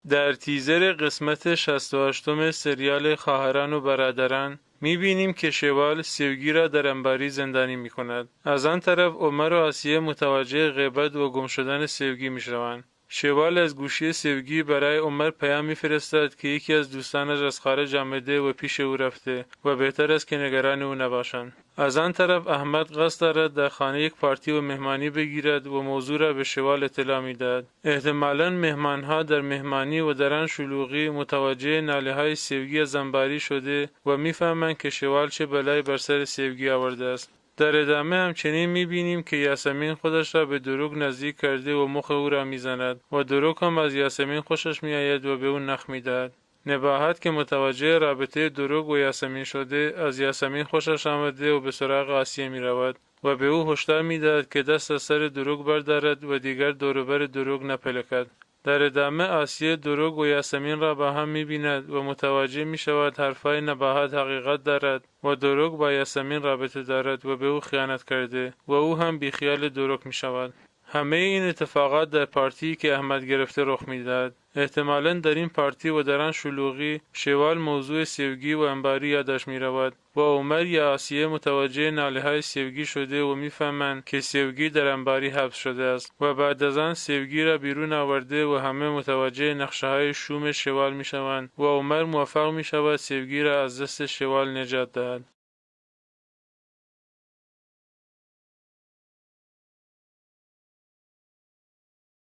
در تیزر قسمت 68 سریال خواهران و برادران میبینیم که شوال سیوگی را در انباری زندانی میکند. از آن طرف عمر و آسیه متوجه غیبت و گم شدن سیوگی میشوند. شوال از گوشی سیوگی برای عمر پیام میفرستد که یکی از دوستانش از خارج آمده و پیش او رفته و بهتر است که نگران او نباشند. از آن طرف احمد قصد دارد در خانه یک پارتی و مهمانی بگیرد و موضوع را به شوال اطلاع میدهد. احتمالاً مهمانها در مهمانی و در آن شلوغی متوجه ناله های سیوگی از انباری شده و میفهمند که شوال چه بلایی بر سر سیوگی آورده است. در ادامه همچنین میبینیم که یاسمین خودش را به دروغ نزدیک کرده و مخ او را میزند و دروغ هم از یاسمین خوشش میآید و به او نخ میدهد. نباهت که متوجه رابطه دروغ و یاسمین شده، از یاسمین خوشش آمده و به سراغ آسیه میرود و به او هشدار میدهد که دست از سر دروغ بردارد و دیگر دوروبر دروغ نپلکد. در ادامه آسیه دروغ و یاسمین را با هم میبیند و متوجه میشود حرفهای نباهت حقیقت دارد و دروغ با یاسمین رابطه دارد و به او خیانت کرده و او هم بیخیال دروغ میشود. همه این اتفاقات در پارتی که احمد گرفته رخ میدهد. احتمالاً در این پارتی و در آن شلوغی شوال موضوع سیوگی و انباری یادش میرود و عمر یا آسیه متوجه ناله های سیوگی شده و میفهمند که سیوگی در انباری حبس شده است و بعد از آن سیوگی را بیرون آورده و همه متوجه نقشه های شوم شوال میشوند و عمر موفق میشود سیوگی را از دست شوال نجات دهد.